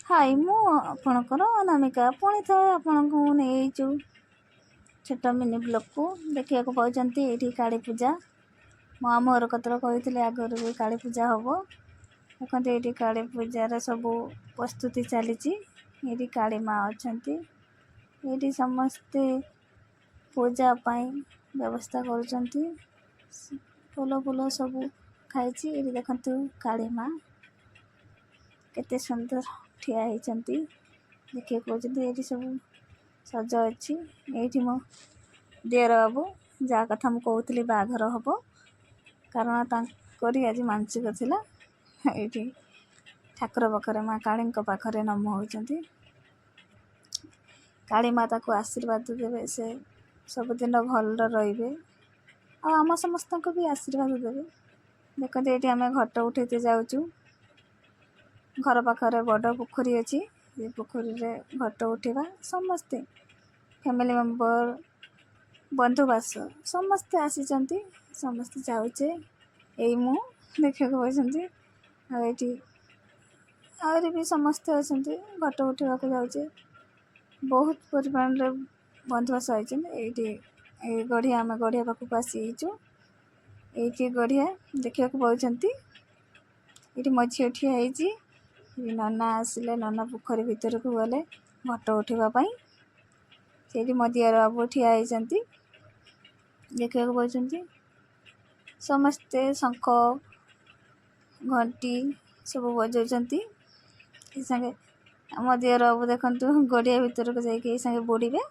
High, ମୁଁ ଆପଣଙ୍କର ଅନାମିକା। ପୁଣି ଥରେ ଆପଣଙ୍କୁ ନେଇଛୁ ଛୋଟ ମିନି ବ୍ଲଗ୍କୁ। ଦେଖିବାକୁ ପାଉଛନ୍ତି ଏଇଠି କାଳୀ ପୂଜା। ମୋ ଆମ ଘର କତର କହିଥିଲେ ଆଗରୁ ବି କାଳୀ ପୂଜା ହେବ। ଦେଖନ୍ତୁ, ଏଇଠି କାଳୀ ପୂଜାର ସବୁ ପ୍ରସ୍ତୁତି ଚାଲିଛି। ଏଇଠି କାଳୀ ମା ଅଛନ୍ତି। ଏଇଠି ସମସ୍ତେ ପୂଜା ପାଇଁ ବ୍ୟବସ୍ଥା କରୁଛନ୍ତି। ଫୁଲ ଫୁଲ ସବୁ ଖାଇଛି। ଏଇଠି ଦେଖନ୍ତୁ, କାଳୀ ମା କେତେ ସୁନ୍ଦର ଠିଆ ହେଇଛନ୍ତି ଦେଖିବାକୁ ପାଉଛନ୍ତି। ଏଇଠି ସବୁ ସଜ ଅଛି। ଏଇଠି ମୋ ଦିଅର ବାବୁ, ଯାହା କଥା ମୁଁ କହୁଥିଲି ବାହାଘର ହବ, କାରଣ ତାଙ୍କରି ଆଜି ମାନସିକ ଥିଲା। ଏଇଠି ଠାକୁର ପାଖରେ, ମା କାଳୀଙ୍କ ପାଖରେ ନମ ହେଉଛନ୍ତି। କାଳୀ ମା ତାକୁ ଆଶୀର୍ବାଦ ଦେବେ, ସେ ସବୁଦିନ ଭଲରେ ରହିବେ ଆଉ ଆମ ସମସ୍ତଙ୍କୁ ବି ଆଶୀର୍ବାଦ ଦେବେ। ଦେଖନ୍ତୁ, ଏଇଠି ଆମେ ଘଟ ଉଠେଇତେ ଯାଉଛୁ। ଘର ପାଖରେ ବଡ଼ ପୋଖରୀ ଅଛି। ସେ ପୋଖରୀରେ ଘଟ ଉଠେଇବା। ସମସ୍ତେ ଫ୍ୟାମିଲି ମେମ୍ବର, ବନ୍ଧୁବାସ ସମସ୍ତେ ଆସିଛନ୍ତି। ସମସ୍ତେ ଯାଉଛେ। ଏଇ ମୁଁ ଦେଖିବାକୁ ପାଉଛନ୍ତି ଆଉ ଏଇଠି ଆହୁରି ବି ସମସ୍ତେ ଅଛନ୍ତି। ଘଟ ଉଠେଇବାକୁ ଯାଉଛେ। ବହୁତ ପରିମାଣରେ ବନ୍ଧୁବାସ ହେଇଛନ୍ତି। ଏଇଠି ଏଇ ଗଢ଼ିଆ, ଆମେ ଗଢ଼ିଆ ପାଖକୁ ଆସିଯାଇଛୁ। ଏଇଠି ଗଢ଼ିଆ ଦେଖିବାକୁ ପାଉଛନ୍ତି। ଏଇଠି ମୋ ଝିଅ ଠିଆ ହେଇଛି। ନନା ଆସିଲେ, ନନା ପୋଖରୀ ଭିତରକୁ ଗଲେ ଘଟ ଉଠେଇବା ପାଇଁ। ସେଇଠି ମୋ ଦିଅର ବାବୁ ଠିଆ ହେଇଛନ୍ତି, ଦେଖିବାକୁ ପାଉଛନ୍ତି। ସମସ୍ତେ ଶଙ୍ଖ, ଘଣ୍ଟି ସବୁ ବଜାଉଛନ୍ତି। ଏ ସାଙ୍ଗେ ଆମ ଦିଅର ବାବୁ ଦେଖନ୍ତୁ, ଗଡ଼ିଆ ଭିତରକୁ ଯାଇକି ଏଇ ସାଙ୍ଗେ ବୁଡ଼ିବେ।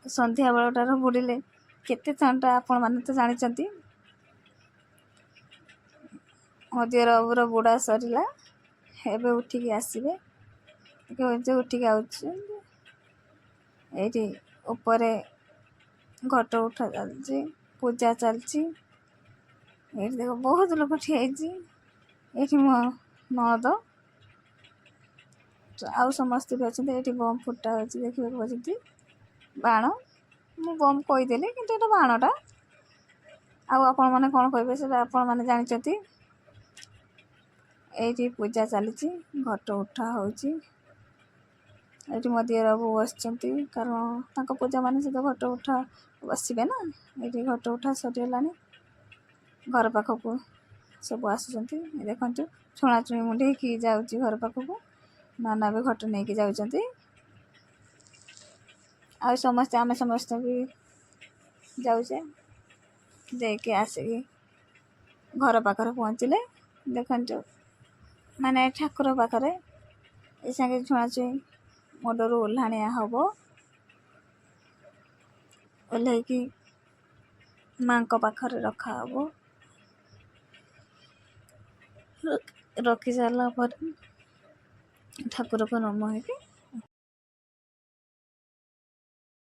ସନ୍ଧ୍ୟା ବେଳଟାରେ ବୁଡ଼ିଲେ କେତେ ଥଣ୍ଡା, ଆପଣମାନେ ତ ଜାଣିଛନ୍ତି। ମୋ ଦିଅର ବାବୁର ବୁଡ଼ା ସରିଲା। ଏବେ ଉଠିକି ଆସିବେ। ଉଠିକି ଆଉଛନ୍ତି। ଏଇଠି ଉପରେ ଘଟ ଉଠା ଚାଲିଛି, ପୂଜା ଚାଲିଛି। ଏଇଠି ଦେଖ, ବହୁତ ଲୋକ ଠିଆ ହେଇଛି। ଏଇଠି ମୋ ନଣଦ ଆଉ ସମସ୍ତେ ବି ଅଛନ୍ତି। ଏଇଠି ବମ୍ ଫୁଟା ହେଉଛି, ଦେଖିବାକୁ ପାଉଛନ୍ତି। ବାଣ, ମୁଁ ବମ୍ କହିଦେଲି, କିନ୍ତୁ ଏଇଟା ବାଣଟା। ଆଉ ଆପଣମାନେ କ'ଣ କହିବେ, ସେଇଟା ଆପଣମାନେ ଜାଣିଛନ୍ତି। ଏଇଠି ପୂଜା ଚାଲିଛି, ଘଟ ଉଠା ହେଉଛି। ଏଇଠି ମୋ ଦିଅର ବାବୁ ବସିଛନ୍ତି, କାରଣ ତାଙ୍କ ପୂଜା ମାନେ ସେ ତ ଘଟ ଉଠା ବସିବେ ନା। ଏଇଠି ଘଟ ଉଠା ସରିଗଲାଣି। ଘର ପାଖକୁ ସବୁ ଆସୁଛନ୍ତି। ଦେଖନ୍ତୁ, ଛୁଣାଛୁଇଁ ମୁଣ୍ଡେଇକି ଯାଉଛି ଘର ପାଖକୁ। ନନା ବି ଘଟ ନେଇକି ଯାଉଛନ୍ତି। ଆଉ ସମସ୍ତେ, ଆମେ ସମସ୍ତେ ବି ଯାଉଛେ। ଯାଇକି ଆସିକି ଘର ପାଖରେ ପହଞ୍ଚିଲେ। ଦେଖନ୍ତୁ, ମାନେ ଠାକୁର ପାଖରେ ଏ ସାଙ୍ଗେ ଛୁଆଁଛୁଇଁ ମୁଣ୍ଡରୁ ଓହ୍ଲାଣିଆ ହବ। ଓହ୍ଲେଇକି ମାଙ୍କ ପାଖରେ ରଖାହବ। ରଖି ସାରିଲା ପରେ ଠାକୁରକୁ ନମ ହେଇକି